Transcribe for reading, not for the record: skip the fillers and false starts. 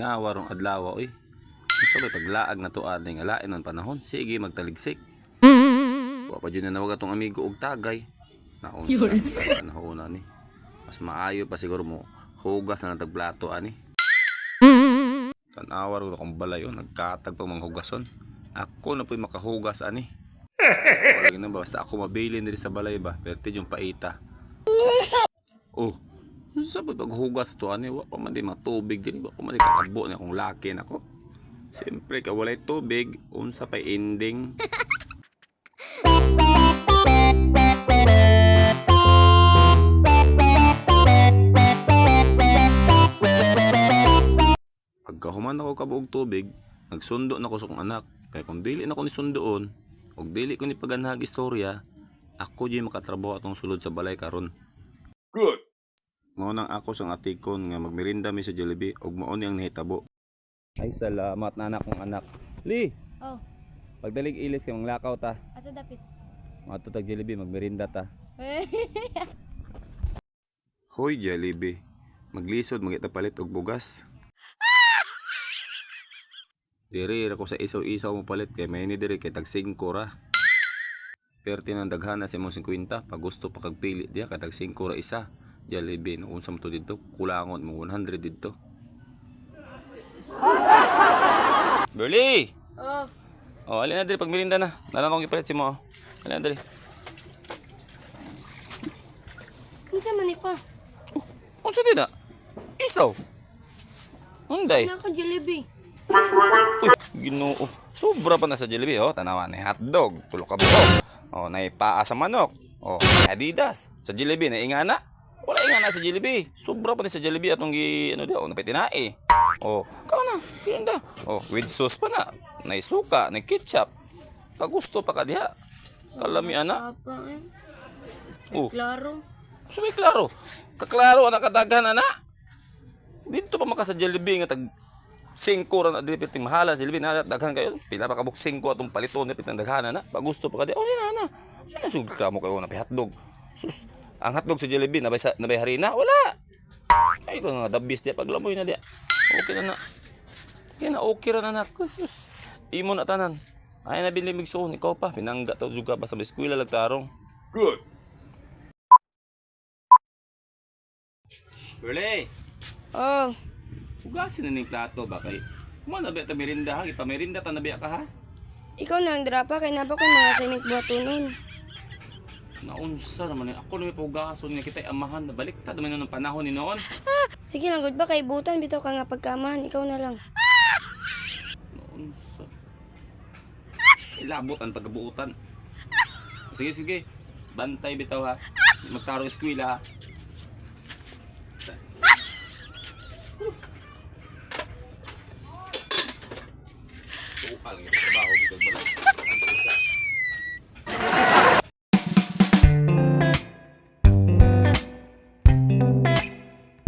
Kamingawa rong adlaw, oy. Unsa bay paglaag na to ani nga lain ang panahon, sige magtaligsik. Wa pa jud na nawag atong amigo og tagay. Naunsa panahon ni. Mas maayo pa siguro mo hugas na lang tag plato ani. Tan-awa ro akong balay oh, nagkatag pa mga hugason. Ako na po'y makahugas ani. Wala na ba basta ako mabilin diri sa balay ba. Perte yung paita. Oh, unsa ba paghugas to ani, wa pa man di matubig diri, wa pa man di kaabo ni akong laki nako. Siyempre ka walay tubig, unsa pay ending. Pagkahuman ako kabuog tubig, nagsundo na ko sa akong anak. Kaya kung dili na ko ni sundoon, ug dili ko ni paganhag istorya, ako di makatrabaho atong sulod sa balay karon. Good. Mao nang ako sang atikon nga magmerinda mi sa Jollibee ug mao ni ang nahitabo. Ay, salamat na anak kong anak. Li, Oh, pagdalig ilis kay manglakaw ta. asa dapit? Maadto tag Jollibee, magmerinda ta. Hoy Jollibee, maglisod magita palit og bugas. Diri ra ko sa isaw-isaw mo palit kay may ni diri kay tag 5 ra. Perte nang daghana sa imong 50, pag gusto pa kag pili diya kay tag 5 ra isa. Jollibee, no unsa man to didto? Kulangon mo 100 didto. Berli! Oh, Oh, alin na diri pag merinda na. Nalang akong gipalit si mo. Alin na diri. unsa man ni pa? Unsa di na? Isaw. Unday. Nako Jollibee. Uy, Ginoo. Sobra pa na sa Jollibee, oh. Tanawa na hotdog, tulo ka buhok. Oh, na paa sa manok. Oh, may Adidas. Sa Jollibee na ingana. Wala ingana sa Jollibee. Sobra pa ni sa Jollibee atong gi ano di, oh, napay tinae. Oh, kao na. Kinda. Oh, with sauce pa na. Nay suka, nay ketchup. Pagusto pa ka diha. Kalami ana. Apa eh. Oh, Klaro. so may klaro. Kaklaro ana kadaghan ana. Dito pa maka sa Jollibee nga tag 5 ra na dili piting mahala Jollibee na daghan kayo. Pila pa kabuk 5 atong paliton ni pitang daghan na. Pagusto pa ka di. Oh, na na. Ano sug ka mo kayo na hotdog. Sus, ang hotdog sa Jollibee nabay sa nabay harina? Wala. Ay ko nga dabis diya paglamoy na diya. Okay na na. Okay na okay ra na na. Sus, imo na tanan. Ay na bilimig suon ikaw pa pinangga to jud ka pa sa eskwela lagtarong. Good. Berle. Oh, Hugasin na ning plato ba kay Kumana ba ta merinda ha? Ipamerinda ta na biya ka ha? ikaw na ang drapa kay napa ko mga sinig buhatunon. Naunsa naman eh. Ako na may pahugason nga kita'y amahan. Nabaliktad naman ng panahon ni noon. Sige lang gud ba kay butan bitaw ka nga pagkamahan, ikaw na lang. Naunsa. Ilabot ang tagabuutan. Sige, sige. Bantay bitaw ha. Magtaro eskwela ha. Tukal nga trabaho bitag balay.